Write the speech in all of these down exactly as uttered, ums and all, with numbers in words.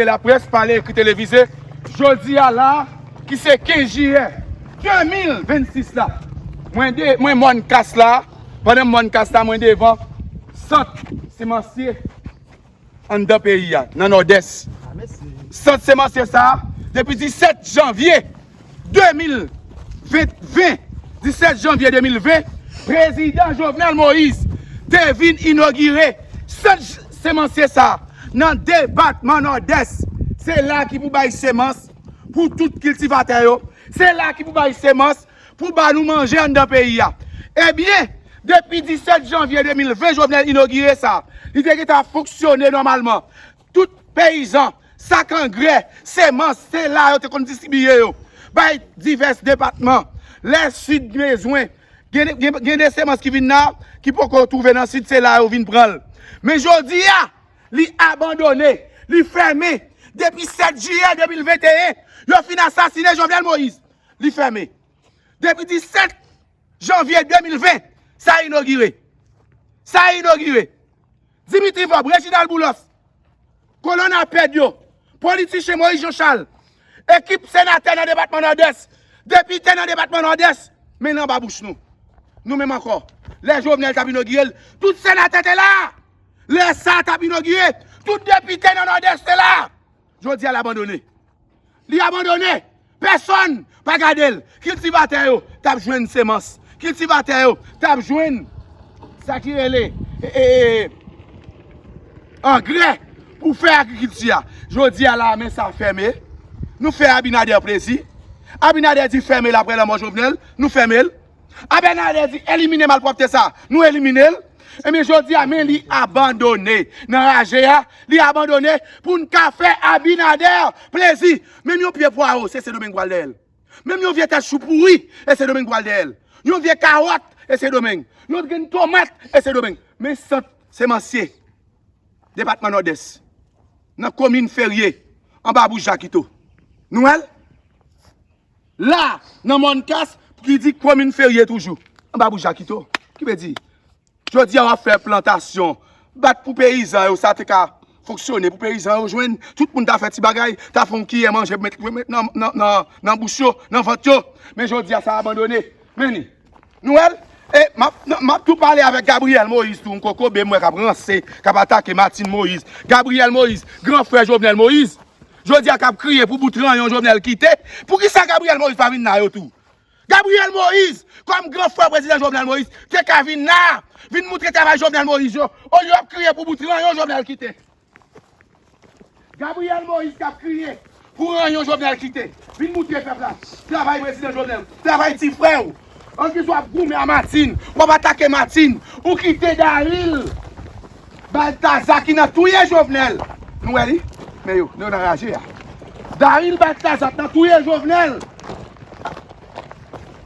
laprès, pale, ekri, televize. Jodi a la, ki se kenz jiyè de mil vennsis la, mwen de, mwen Mòn Kas la, pandan m Mòn Kas la, mwen devan sant semanse anndan peyi a, nan Nòdès. Sant semanse sa a, depi disèt janvye de mil ven, disèt janvye de mil ven, prezidan Jovenel Moïse te vin inogire sant semanse sa a nan depatman Nòdès. Se la ki pou bay semans pou tout kiltivatè yo. Se la ki pou bay semans pou ba nou manje anndan peyi a. Ebyen, depi disèt janvye de mil ven, Jovenel inogire sa. Li te gentan ap fonksyone nòmalman. Tout peyizan, sak angrè, semans, se la yo te konn distribiye yo. Bay divès depatman. Lè Sid bezwen, gen, gen, gen de semans ki vin la, ki poko twouve nan Sid, se la yo vin pran l. Men jodi a, li abandone, li fèmen. Depi sèt jiyè de mil venteyen, yo fin asasinen Jovenel Moïse. Li fèmen. Depi disèt janvye de mil ven, sa inogire. Sa inogire. Dimitri Vorbe, Reginald Boulos, kolonn APED yo, politichen Moïse Jean Charles, ekip senatè nan depatman Nòdès, depite nan depatman Nòdès, men l anba bouch nou. Nou menm ankò. Lè Jovenel t ap inogire l, tout senatè te la. Lè sa t ap inogire, tout depite nan Nòdès te la. Jodi a, l abandone. Li abandone. Pèsonn pa gade l. Kiltivatè yo t ap jwenn semans. Kiltivatè yo t ap jwenn sa ki rele, e, e, e, angrè pou fè agrikilti a. Jodi a la, men sa fèmen. Nou fè Abinader plezi. Abinader di fèmen l apre lanmò Jovenel. Nou fèmen l. Abinader di elimine malpwòpte sa. Nou elimine l. Ebyen, jodi a, men li abandone. Nan raje a, li abandone pou n ka fè Abinader plezi. Menm yon pye pwawo, se Sendomeng pral dèyè l. Menm yon vye tèt chou pouri, e Sendomeng pral dèyè l. Yon vye kawòt, e Sendomeng. Yon grenn tomat, e Sendomeng. Men sant semanse, depatman Nòdès, nan komin Ferye, anba bouch Jakito. Nou wè l? La, nan Mòn Kas, ki di komin Ferye toujou. Anba bouch Jakito. Ki vle di, jodi a w ap fè plantasyon, bat pou peyizan yo, sa te ka fonksyone pou peyizan yo jwenn, tout moun ta fè ti bagay, ta fè yon kiyè manje, met, met nan, nan, nan, nan bouch yo, nan vant yo. Men jodi a, sa abandone. Men ni. Nou wè l? E m ap, m ap tou pale avèk Gabriel Moïse tou, yon kokobe m wè k ap ranse, k ap atake Martine Moïse. Gabriel Moïse, gran frè Jovenel Moïse, jodi a k ap kriye pou bout ranyon Jovenel kite. Poukisa Gabriel Moïse pa vin la yo tou? Gabriel Moïse, kòm gran frè prezidan Jovenel Moïse, te ka vin la, vin moutre travay Jovenel Moïse yo, olye w ap kriye pou bout ranyon Jovenel kite. Gabriel Moïse k ap kriye pou ranyon Jovenel kite. Vin moutre pèp la travay prezidan Jovenel, travay ti frè w. Ankiswa w ap goumen a Martine, w ap atake Martine, ou kite Daril Baltazar ki nan touye Jovenel. Nou wè li? Men yo, yo nan raje a. Daril Baltazar nan touye Jovenel.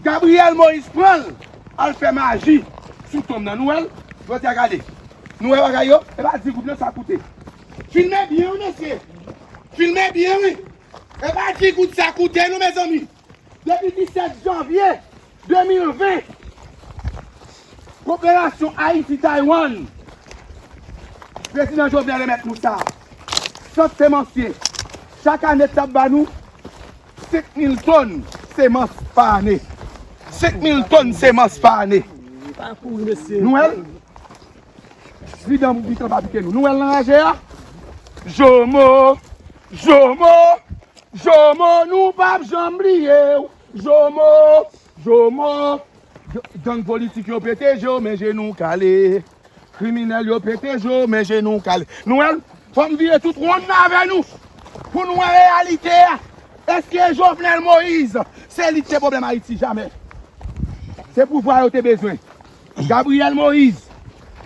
Gabriel Moïse pran l, al fè maji sou tonm nan. Nou wè l? Jodi a gade. Nou wè bagay yo? E pa di goud non sa koute. Filme byen wi, mesye. Filme byen wi. E pa di goud sa koute non, mezanmi. Depi disèt janvye de mil ven, koperasyon Ayiti-Taiwan, prezidan Jovenel remèt nou sa. Sant semanse, chak ane t ap ba nou senk mil tòn semans pa ane. Senk mil tòn semans pa ane. Nou wè l? Vidan pou pikan pa pike nou. Nou wè l nan raje a? Jomo, Jomo, Jomo, nou p ap janm bliye w. Jomo, Jomo. Gang politik yo pete je w, men je nou kale. Kriminèl yo pete je w, men je nou kale. Nou wè l? Fò m vire tout wonn nan avè nou pou n wè reyalite a. Èske Jovenel Moïse se li ki te pwoblèm Ayiti? Jamè. Se pouvwa yo te bezwen. Gabriel Moïse,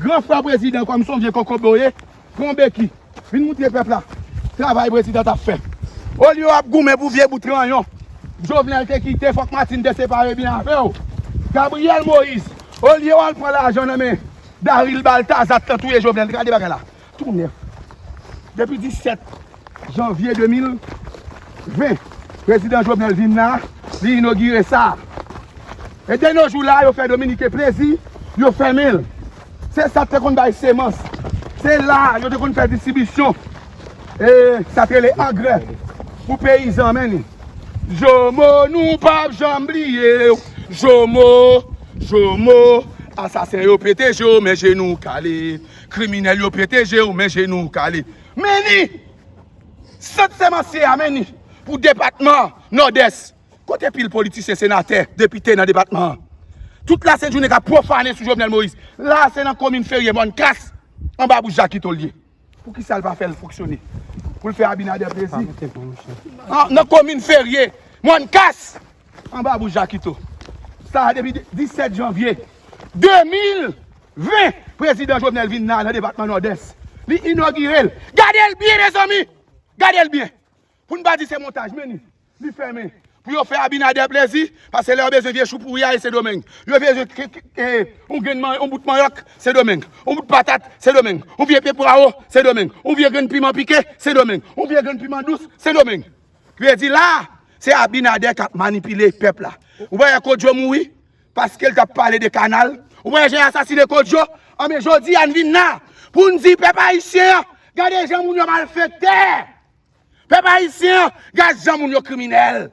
gran frè prezidan, kòm se yon vye kokobe w ye, pran yon beki, vin moutre pèp la travay prezidan t ap fè. Olye w ap goumen pou vye bout ranyon Jovenel te kite, fòk Martine te separe byen avè w. Gabriel Moïse, olye w al pran lajan nan men Daril Baltazar t nan touye Jovenel, gade bagay la. Tou nèf. Depi disèt janvye de mil ven, prezidan Jovenel vin la, li inogire sa. E de no jou la, yo fè Dominiken plezi, yo fèmen l. Se sa te konn bay semans. Se la, yo te konn fè distribisyon. E sa te rele angrè pou peyizan, men ni. Jomo, nou p ap janm bliye w. Jomo, Jomo, asasen yo pete je w, men jenou w kale. Kriminèl yo pete je w, men jenou w kale. Men ni, sant Semanse a, men ni, pou depatman Nòdès. Kote pil politisyen, senatè, depite nan depatman an? Tout lasent jounen k ap pwofane sou Jovenel Moïse. La, se nan komin ferye Mòn Kas, anba bouch Jakito l ye. Poukisa l pa fè l fonksyone? Pou l fè Abinader plezi? Ah, nan komin ferye Mòn Kas, anba bouch Jakito. Sa a depi disèt janvye de mil ven, prezidan Jovenel vin la nan depatman Nòdès. Li inogire l. Gade l byen, mezanmi! Gade l byen! Pou n pa di se montaj, men ni. Li fèmen. Pou yo fè Abinader plezi, paske lè yo bezwen vye chou pouri a, e Sendomeng. Yo bezwen ke- ke- ke- yon grenn man- yon bout manyòk, Sendomeng. Yon bout patat, Sendomeng. Yon vye pye pwawo, Sendomeng. Yon vye grenn piman pike, Sendomeng. Yon vye grenn piman dous, Sendomeng. Vle di la, se Abinader k ap manipile pèp la. Ou pa wè Kodjo mouri? Paske l t ap pale de kanal. Ou pa wè jan y asasine Kodjo? Anben, jodi a n vin la pou n di pèp ayisyen an, gade jan moun yo malfektè. Pèp ayisyen an, gad jan moun yo kriminèl.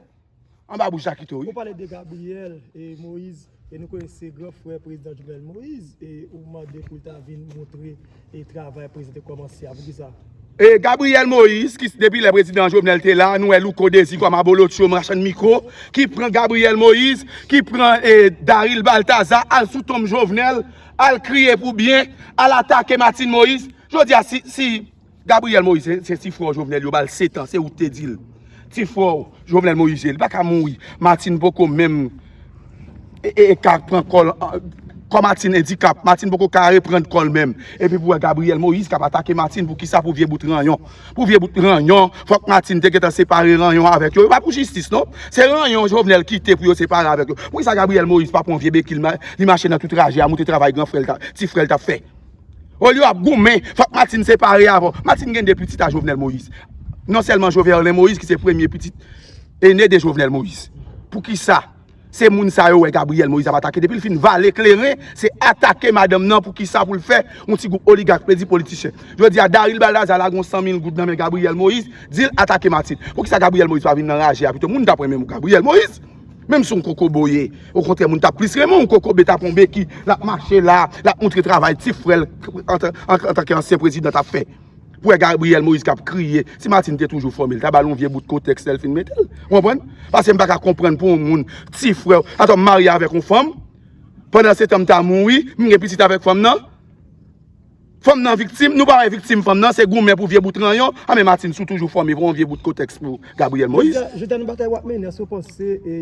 Anba bouch Jakito, wi. Ou pale de Gabriel e Moïse, e nou konnen se gran frè prezidan Jovenel Moïse, e ou mande pou l ta vin montre e travay prezidan te kòmanse a, poukisa? E Gabriel Moïse, ki depi lè prezidan Jovenel te la, nou wè Louko Désir kòm abolotcho, machann mikwo, ki pran Gabriel Moïse, ki pran e Daril Baltazar, al sou tonm Jovenel, al kriye pou byen, al atake Martine Moïse. Jodi a, si, si Gabriel Moïse, se, se ti frè w Jovenel, yo ba l sèt an, se ou k te di l. Ti frè w Jovenel Moïse, li pa ka mouri. Martine poko menm, e, e, e ka pran kò l, an, kò Martine endikap. Martine poko ka reprann kò l menm. Epi pou wè Gabriel Moïse k ap atake Martine, poukisa? Pou vye bout ranyon. Pou vye bout ranyon, fòk Martine te gentan separe ranyon avèk yo. E pa pou jistis, non. Se ranyon Jovenel kite pou yo separe avèk yo. Poukisa Gabriel Moïse pa pran vye bekil, ma- li mache nan tout traje a, montre travay gran frè l ta, ti frè l t ap fè? Olye w ap goumen, fòk Martine separe avè w. Martine gen de pitit a Jovenel Moïse. Non sèlman Joverlin Moïse, ki se premye pitit ene de Jovenel Moïse. Poukisa? Se moun sa yo wè Gabriel Moïse ap atake. Depi l fin vale kleren, se atake madanm nan. Poukisa pou l fè yon ti gwoup oligak plezi politisyen? Jodi a, Daril Baltazar lage yon san mil goud nan men Gabriel Moïse, di l atake Martine. Poukisa Gabriel Moïse pa vin nan raje a pito? Moun t ap renmen Gabriel Moïse. Menm si w kokobo ye, okontrè, moun t ap plis renmen w. Kokobe t ap yon beki, l ap mache la, l ap montre travay ti frè l antan, an, antanke ansyen prezidan t ap fè. Pou wè Gabriel Moïse k ap kriye. Si Martine te toujou fòme, l ta ba l yon vye bout kotèks lè l fin mete l. Ou konprann? Paske m pa ka konprann pou yon moun, ti frè w, atò m marye avèk yon fanm, pandan se tan m ta mouri, m gen pitit avèk fanm nan. Fanm nan viktim, nou pa wè viktim fanm nan, se goumen pou vye bout ranyon. A men Martine, si w toujou fòme, pran yon vye bout kotèks pou Gabriel Moïse. Jodi a, jodi a nan batay w ap mennen, èske w panse, e,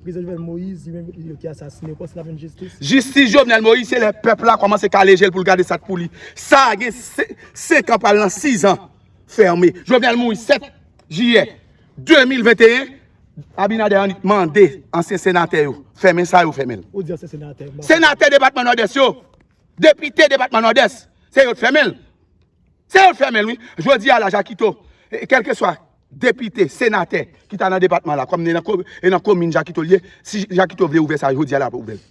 prezidan Jovenel Moïse, li menm, yo ki asasine, w panse l ap jwenn jistis? Jistis Jovenel Moïse, se lè pèp la kòmanse kale je l pou l gade sa k pou li. Sa gen se- senk an pral nan sis an fèmen. Jovenel mouri sèt jiyè de mil venteyen. Abinader annik mande ansyen senatè yo fèmen sa yo fèmen l. Ou di ansyen senatè, m pa Senatè depatman Nòdès yo, depite depatman Nòdès, se yo t fèmen l. Se yo t fèmen l, wi. Jodi a la, Jakito, e, kèlkeswa depite, senatè ki ta nan depatman la, kòm e nan ko- e nan komin Jakito l ye, si Jakito vle ouvè sa, jodi a la pou ouvè l.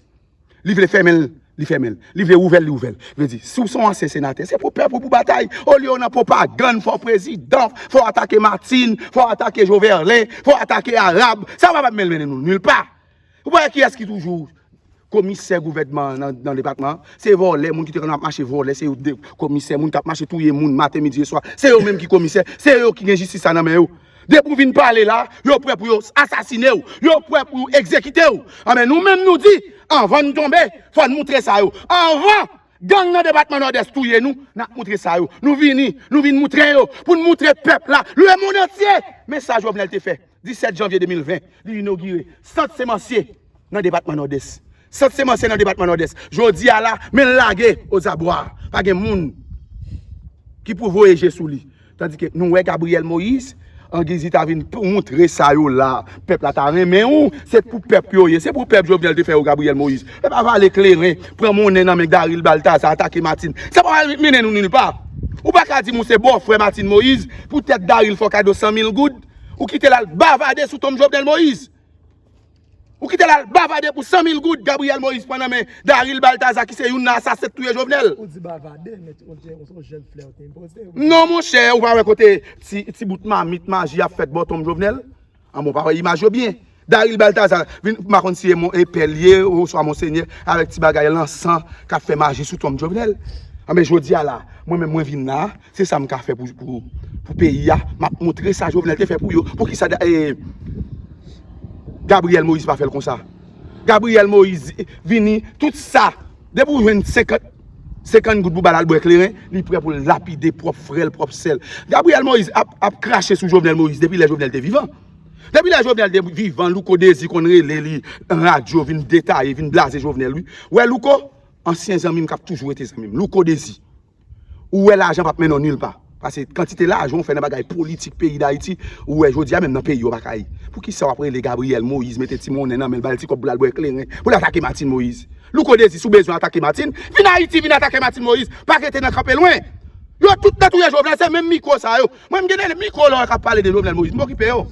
Li vle fèmen l, li fèmen l. Li vle ouvè l, li ouvè l. Vle di, si w se yon ansyen senatè, se pou pèp ou pou batay. Olye w nan pwopagann, fò prezidan, fò atake Martine, fò atake Joverlin, fò atake Arab. Sa w pa p ap menm mennen nou nil pa. Ou pa wè kiyès ki toujou komisè gouvènman an nan, nan depatman an? Se vòlè, moun ki te konn ap mache vòlè, se yo de komisè, moun k ap mache touye moun maten, midi e swa. Se yo menm ki komisè, se yo ki gen jistis la nan men yo. Depi w vin pale la, yo prè pou yo asasine w, yo prè pou yo egzekite w. Anben, nou menm nou di, anvan n tonbe, fò n moutre sa yo. Anvan gang nan depatman Nòdès touye nou, n ap moutre sa yo. Nou vini, nou vin moutre yo, pou n moutre pèp la, lemonn antye, men sa Jovenel te fè. Disèt janvye de mil ven, li inogire sant Semanse nan depatman Nòdès. Sant Semanse nan depatman Nòdès. Jodi a la, men l lage ozabwa. Pa gen moun ki pou voye je sou li. Tandike nou wè Gabriel Moïse, angiz li ta vin pou moutre sa yo la. Pèp la ta renmen w, se pou pèp yo ye, se pou pèp Jovenel te fè yo Gabriel Moïse. E pa vale kleren, pran monnen nan men Daril Baltazar, atake Martine. Sa pa pral mennen nou nil pa. Ou pa ka di m ou se bòfrè Martine Moïse, poutèt Daril fè w kado san mil goud, ou kite l al bavade sou tonm Jovenel Moïse. Ou kite l al bavade pou san mil goud, Gabriel Moïse pran nan men Daril Baltazar ki se youn nan asasen k touye Jovenel. Ou di bavade, men ou se yon jèn flè ou te enpoze. Non, monchè, ou pa wè kote ti, ti bout mamit maji ap fèt bò tonm Jovenel? An bon, pa wè imaj yo byen. Daril Baltazar, vin, m pa konn si e mon, e pè l ye, oswa monsenyè, avèk ti bagay lansan k ap fè maji sou tonm Jovenel. Anben, jodi a la, mwen menm mwen vin la, se sa m ka fè pou, pou, pou peyi a. M ap montre sa Jovenel te fè pou yo. Poukisa da- e, Gabriel Moïse pa fè l konsa? Gabriel Moïse vini, tout sa, depi w jwenn senkant, senkant goud pou ba l al bwè kleren, li prè pou l lapide pwòp frè l, pwòp sè l. Gabriel Moïse ap, ap krache sou Jovenel Moïse depi lè Jovenel te vivan. Depi lè Jovenel te vivan, Louko Désir konn rele li nan radyo, vin detaye, vin blaze Jovenel, wi. Wè Louko, ansyen zanmi m k ap toujou rete zanmi m. Louko Désir. Ou wè lajan p ap mennen w nil pa. Paske kantite lajan w fè nan bagay politik peyi Dayiti, ou wè jodi a menm nan peyi w pa ka ye. Poukisa w ap rele Gabriel Moïse, mete ti monnen nan men l, ba l ti kòb pou l al bwè kleren, pou l atake Martine Moïse? Louko Désir, si w bezwen atake Martine, vin Ayiti, vin atake Martine Moïse. Pa rete nan kanpe lwen. Yo tout nan touye Jovenel, se menm mikwo sa yo. Mwen m gen de mikwo la k ap pale de Jovenel Moïse. M okipe yo.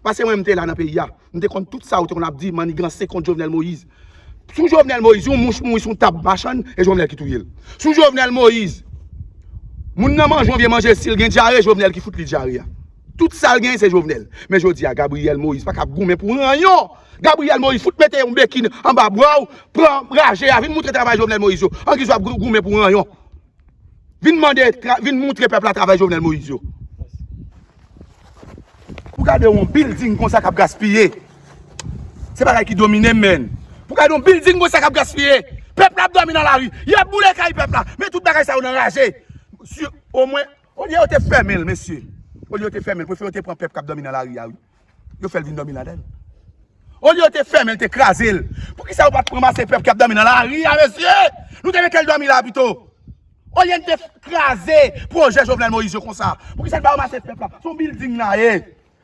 Paske mwen m te la nan peyi a. M te konn tout sa yo te konn ap di, manniganse kont Jovenel Moïse. Sou Jovenel Moïse, yon mouch mouri sou tab machann, e Jovenel ki touye l. Sou Jovenel Moïse, moun nan manje yon vye manje, si l gen dyare, Jovenel ki fout li dyare a. Tout sa l genyen, se Jovenel. Men jodi a, Gabriel Moïse pa ka ap goumen pou ranyon. Gabriel Moïse fout mete yon bekin anba bra w, pran raje a, vin moutre travay Jovenel Moïse yo. An ki w ap gou- goumen pou ranyon? Vin mande, tra- vin moutre pèp la travay Jovenel Moïse yo. Pou gade yon building konsa k ap gaspiye. Se bagay ki domine m, men. Pou gade yon building konsa k ap gaspiye. Pèp la ap dòmi nan lari. Y ap boule kay pèp la. Men tout bagay sa yo nan raje. Si, omwen, olye yo te fèmen l, mesye. Olye yo te fèmen l, prefere yo te pran pèp k ap dòmi nan lari a, wi. Yo fè l vin dòmi ladan l. Olye yo te fèmen l, te kraze l. Poukisa yo pa t ranmase pèp k ap dòmi nan lari a, mesye? Nou te mete l dòmi la pito. Olye n te kraze pwojè Jovenel Moïse yo konsa. Poukisa n pa ranmase pèp la? Se yon building la ye.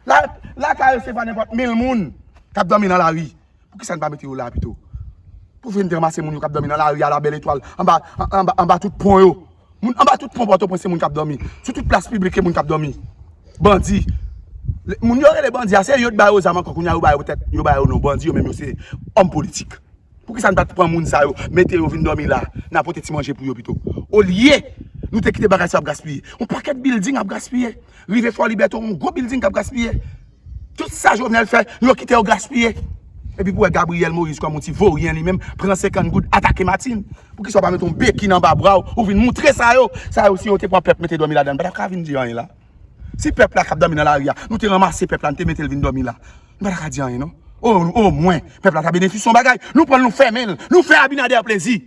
La, lakay resevwa nenpòt mil moun k ap dòmi nan lari. Poukisa n pa mete yo la pito? Pou vin te ranmase moun yo k ap dòmi nan lari a la Bèl Etwal, anba, anba, anba tout pon yo. Moun anba tout pon Pòtoprens se moun k ap dòmi. Sou tout plas piblik se moun k ap dòmi. Bandi. Le- Moun yo rele bandi a, se yo t ba yo zam ankò, kounye a yo ba yo tèt, yo ba yo non bandi, yo menm yo se òm politik. Poukisa n pa t pran moun sa yo, mete yo vin dòmi la, n a pote ti manje pou yo pito? Olye, nou te kite bagay sa ap gaspiye. Yon pakèt building ap gaspiye. Rive Fò Libète, yon gwo building k ap gaspiye. Tout sa Jovenel fè, yo kite yo gaspiye. Epi pou wè Gabriel Moïse kòm yon ti voryen li menm, pran senkant goud, atake Martine. Poukisa w pa mete yon bekin anba bra w, ou vin moutre sa yo? Sa yo, si yo te pran pèp mete dòmi ladan, n pa t ap ka vin di anyen la. Si pèp la k ap dòmi nan lari a, nou te ranmase pèp la, nou te mete l vin dòmi la, nou pa ta ka di anyen, non. O, omwen, pèp la ta benefisye yon bagay. Nou pran l, nou fèmen l, nou fè Abinader plezi.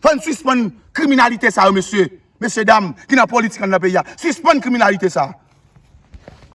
Fò n sispann kriminalite sa yo, mesye. Mesye dam ki nan politik anndan peyi a, sispann kriminalite sa.